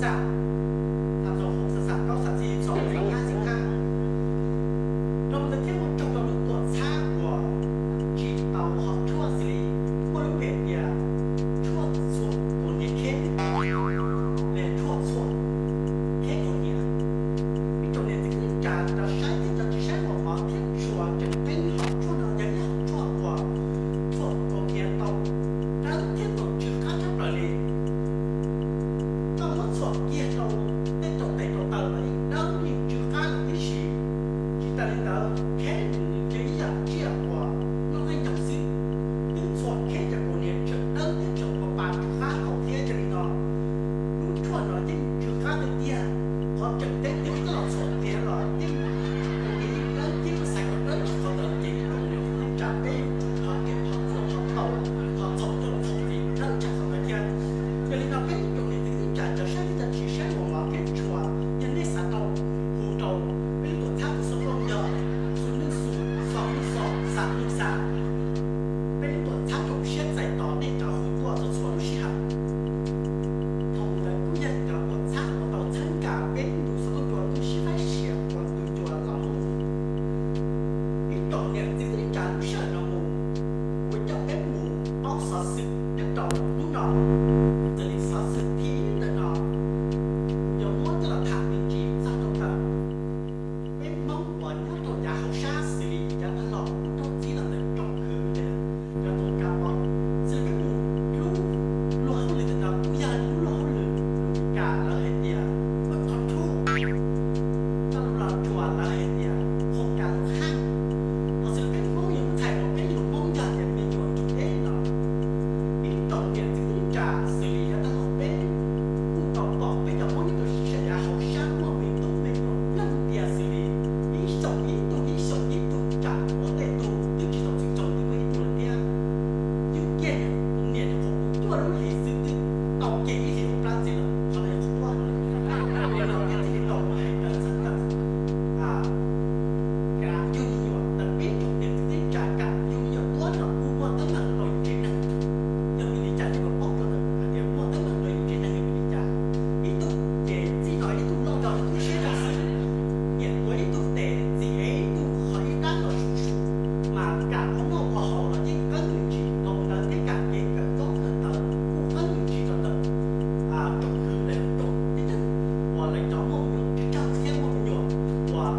xam, xam txog hauv xam xam kaub xam txij txog xam thab xam thab. Rau ntawd thiab ua raug rau lub tuam txhab uas tsis tau hom tshuaj xws li muaj lub npe tias tshuaj txhuam kaus hniav kheb, los tshuaj txhuam kheb kaus hniav. Ib tsoom niam txiv kwv tij neej tsa, cov saib thiab cov tsis saib mos mov thiab tshua, tseem ceeb hom tshuaj no yog ib hom tshuaj uas txhuam kaus hniav tau dawb thiab tau tsw qab tshaj plaws li. Koj muab txhuam kiag rau tej rau tes rau taw los yeej dawb yeej tsw qab lawm tib si. Tsis tas li ntawd, kheb nws yog ib yam tsiaj uas noj dej nyoos xwb, twb txhuam kheb cov kaus hniav tseem dawb thiab tseem ua pa tsw qab tau thiab. Yog li no, lub tshuaj no yeej tsw qab tiag tiag. Qhov tseem ceeb tias koj los txhuam hniav los yeej kaus hniav yeej dawb thiab, koj xaiv kom dawb tshaj qhov ntawd ces ib tsoom niam txiv kwv tij neej tsa peb yuav tsum ho kem ho txuas ho tau ho txaus coj los txhuam vim dawb tshaj qhov ntawd thiab. Yog li no peb ib tsoom niam txiv kwv tij neej tsa, cov saib thiab cov tsis saib mos mov thiab tshua, yog nej xav tau, hu rau peb lub tuam txhab tus xov tooj yog xu neej xu, xo neej xo, xa neej xa. Peb lub tuam txhab zoo siab txais tos nej cov hu tuaj txhua txhua lub sij hawm. Thaum ntawd kuj yog cov tuam txhab uas tau txhawb nkag peb ntu xov tooj cua ntuj sib faib sia ua ntu cua los mus. Ib tsoom niam txiv kwv tij neej tsa, lub sij hawm no mus, kuv coj peb mus paub xov xwm nyob rau hnub no. Raws li xov xwm thib ib ntawm no, kuv yuav muab coj los tham me ntsis txog rau ntawm peb Hmoob uas nyob rau yav hauv sab xws li yav tag los kuj muaj rau txij los ntawm tsoom khwv tias cov Thoom Kav Pov, xws li peb mus lub luag hauj lwm ntawm no kuj yog lub luag hauj lwm Amelikas lawv hais tias work control, txoj lus Los Tsuas lawv hais tias qhoo kas lub qhaj. Ho xws li peb Hmoob yuav muab txhais rau peb lus Hmoob yog tias me nyuam tus deb no. Ib tsoom niam txiv kwv tij neej tsa, xws li yav tag los peb kuj tau pom peb cov Hmoob nyob rau sab yav hauv sab muaj me tub me nyuam npleeg tias xws li ib xyoos ib tug, ib xyoos ib tug, tsam muaj tej tug twb tsis tau txwm txog twb muaj ib tug lawm thiab. Yus kiag niam nyuam qhuav puv cuaj lub hlis xwb twb tau kiag ib hlis hauv plab ntxiv lawm, qhov no yog qhov quaj no. Yog li no peb thiaj li tau mus hais daws txog ntawm kam yug me nyuam ntawm peb tsoom niam txiv kwv tij neej tsa, kam yug me nyuam tuab no kuj muaj teeb meem rau yus tsev neeg. Yog vim li cas nej puas paub rau ntawm hais tias muaj teeb meem rau yus tsev neeg yog vim li cas? Ib tug ces txij no ib tug loj zog ib tug siab zog xwb, niam tuav ib tug tes txiv ev ib tug, qhov ib dab los sum sum, mas kam ua noj ua haus los yeej qeeb me ntsis, thaum ntawd thiab kam kev kawm ntaub kawm ntawv kuj qeeb me ntsis rau ntawm tsoom khwv lawv tug tib neeg uas lawv cov muaj me nyuam tsawg tsawg thiab muaj me nyuam uas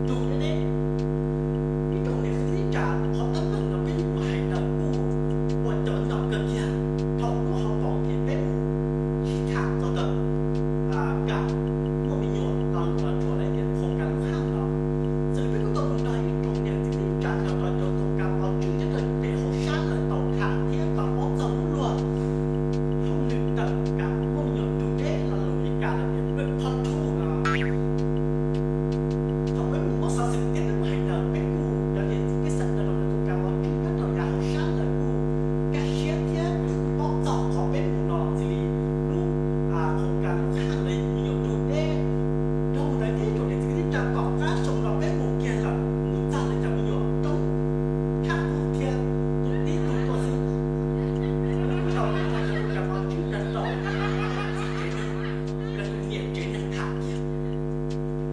tug deb deb. Ib tsoom niam txiv kwv tij neej tsa, qhov teeb meem no peb mus hais daws kuj ua cov nyom kawg kiag. Thaum kuj ho pom tias peb mus sib tham txog ntawm kam muaj me nyuam los lus Los Tsuas lawv tias qhoo kas lub qhaj no. Xws li peb kuj tau mus nrog ib tsoom niam txiv kwv tij neej tsa nrog rau cov Thoom Kav Pov Tswb nyob rau pem hauv sab lawv tau tham thiab tau paub txog lub luag hauj lwm ntawm kam muaj me nyuam tug deb los lus Amelikas lawv tias birth control no. Thaum peb mus muab xov xwm thiab peb mus hais daws, peb kuj cov niam txiv pej xeem nrog rau cov Thoom Kav Pov Tswb nyob rau yav hauv sab lawv kuj kaj siab thiab lawv kuj paub txog qhov peb mus no xws li lub qhoo kas lub qhaj lawv me nyuam tug deb. Dhau ntawd thiab tsoom niam txiv kwv tij neej tsa, tom qab xyoo no peb mus kiag lawm, mus txog lawv cov me nyuam roob tshaj qub thiab, tus tib tug tuaj xwb. Lawv kuj tau mus nrog cov Thoom Kav Pov Tswb nrog rau txiv tsev neeg, lawv tus niam tsev neeg tham kiag.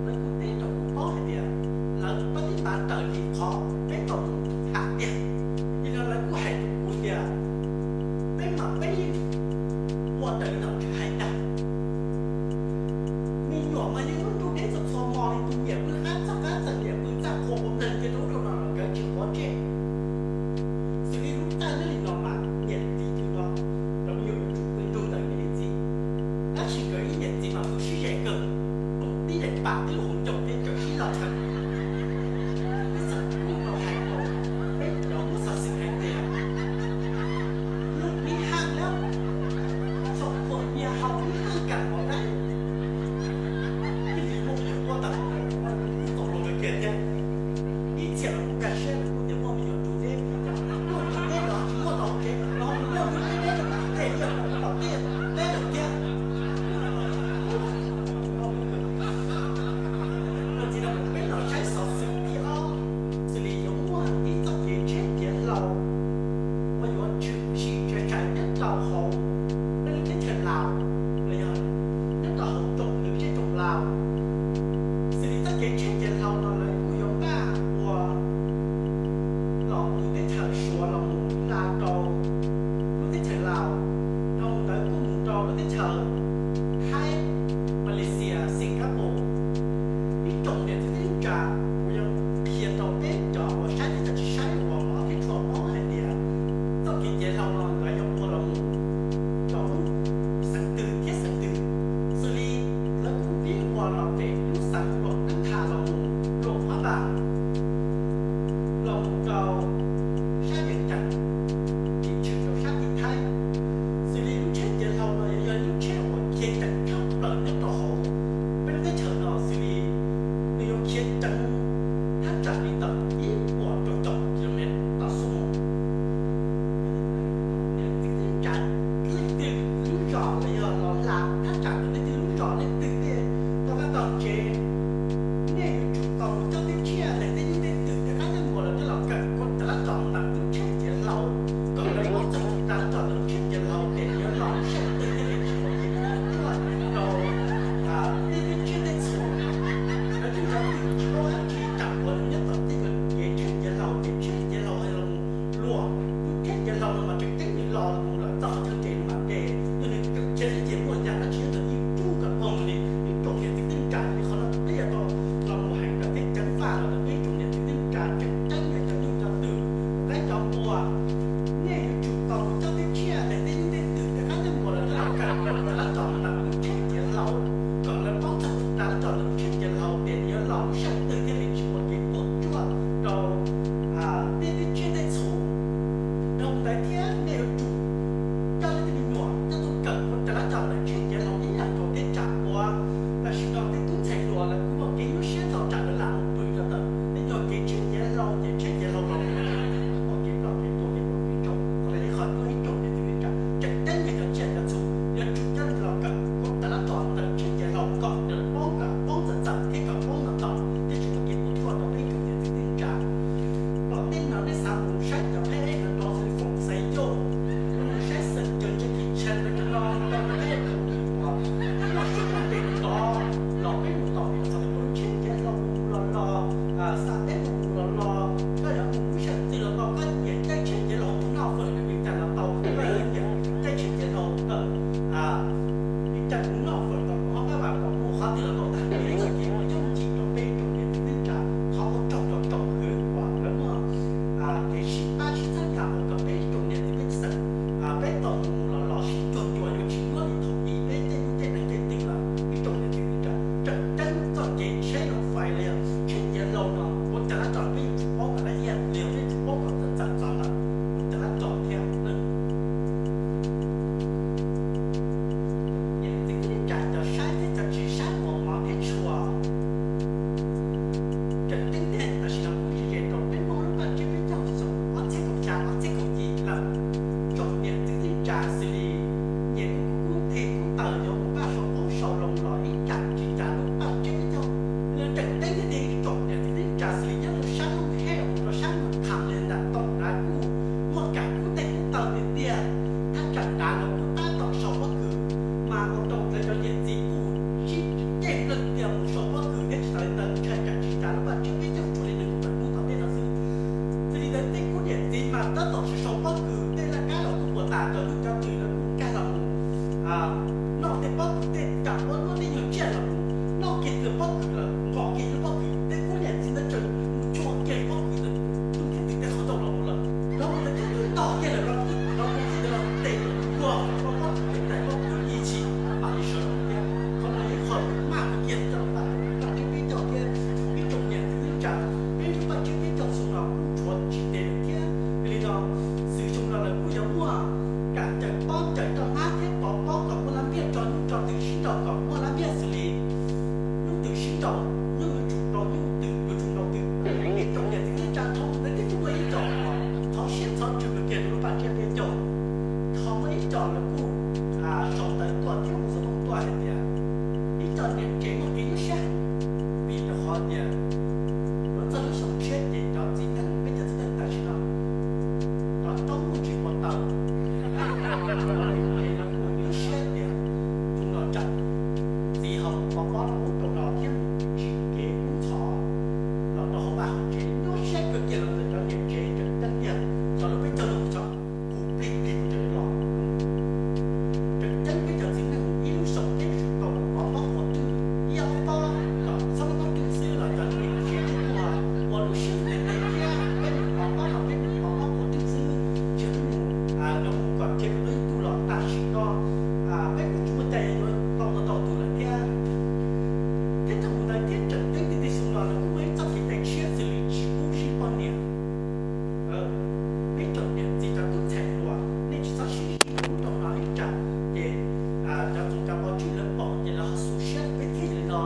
Lawv kuj teb rau kuv paub hais tias lawv pab tib ntav raws li qhov peb tau mus tham tiag. Yog li no lawv kuj hais rau kuv tias peb mas peb yeej ua raws li nom tswv hais ntag. Me nyuam mas yeej muaj ntug deb txhua txhua hmo li, tus niam pw qab txaj qab txaj, niam pw txaj qhua ua neeg cia rau ub rau no los nkawd tsis quav ntsej. Xws li lub txaj nyob li no mas niam txiv twg no cov me nyuam yuav tsum pw nrug ntawm niam txiv. Tab sis nkawd ib niam txiv mas pw sib ze kawg, pw tib daim pam tib lub hauv ncoo thiab cawm sib zog kawg. Peb txawm kuj tau hais rau peb cov muab xov xwm hais tias lub ib haj lab, thaum khuam nyias haus ib haj kam mov dab. Ib txhia muaj me nyuam tuab tawm, kuj tau hluas nkawd kiag thiab. Ib txhia los kuj kaj siab lawv kuj tias muaj me nyuam tus deb, muaj tus deb los tsis muaj tau hauv tsev, los ho mus muaj tus deb deb rau kuv tus dej liaj rau kuv tom tej dej lawm thiab. siab los mus noj kiag txiv pob kws lawm, nqos kiag lub pob kws, tej kub niam txiv ntawd tseem mus cuag kiag pob kws ntawd, ntuj thiab twm tej qhov ncauj los mus lawm. Los mus ntawd twb twb tos kiag lawm, los twb los mus thiab ntawd los tes nquag kom pob kws, tes pob kws ib chim mam li sawv los thiab. Qhov no yog ib qho lus maj kiag rau peb tsiab peb caug thiab ib tsoom niam txiv tsa, peb lub paj tsiab peb caug xyoo los kuj tshuav tsis ntev lawm thiab. Yog li no, xws xyoo no lawv kuj yuav muaj kam ncaws pob ncaws rau hmab thiab pov pob kom muaj lab npiaj tso nyuj tso twm sib nraus kom muaj lab npiaj xws li nyuj twm sib nraus, nyuj yuav tsum nraus nyuj, twm yuav tsum nraus twm. Ib tsoom niam txiv tsa thoob ntawd twb muaj ib tsoom uas thov siab thov ntsws kawg kiag rau lub paj tsiab peb caug. Ho muaj ib co lawv kuj sau ntawv tuaj thiab hu xov tooj tuaj hais tias ib co niam tsev muaj kev nyuaj siab heev, vim rau qhov tias lawv txoj lub xyoo tshiab ces cov txiv neej, peb cov txiv neej tam sim no cov roob muaj ntsis ua tau, es lawv kuj nyuaj siab tias tus los tsam txiv ho mus pov pob rau ub rau no thiab tsim kev kub ntxhov los rau hauv vaj hauv tsev, nyuaj siab kawg kiag los ntawm cov niam tsev tseem ceeb tiag, cov lub peb caug lub tso kuj plig plig mus raws li los. Tseem ceeb peb cov txiv neej ib lub xyoo peb yuav tsum tau mus pov pob qhov twg, ib ob pob los txhob muab pob twg xwb los cov niam tsev kuj ua lub siab ntev ntev thiab, peb mus pov pob los peb mus pov pob qhov twg xwb, tsis peb mus, lawv mus kom tsev kom tau ib tug los tam sim no peb kuj tsis muaj cai yuav tau tau tus lawm thiab. Thiab thaum mus ntawd thiab tseem ceeb tiag tiag xyoo no lawv kuj muaj ib txoj kev cai tshiab xws li tsis pub zij poj niam. Peb tsoom niam txiv cov tub ntxhais hluas, nej tsis txhob sib zij ub rau no ib tsam ces cov txoos cov pov tswj lawv pom ces lawv ho xu siab rau peb thiab. Yog li no,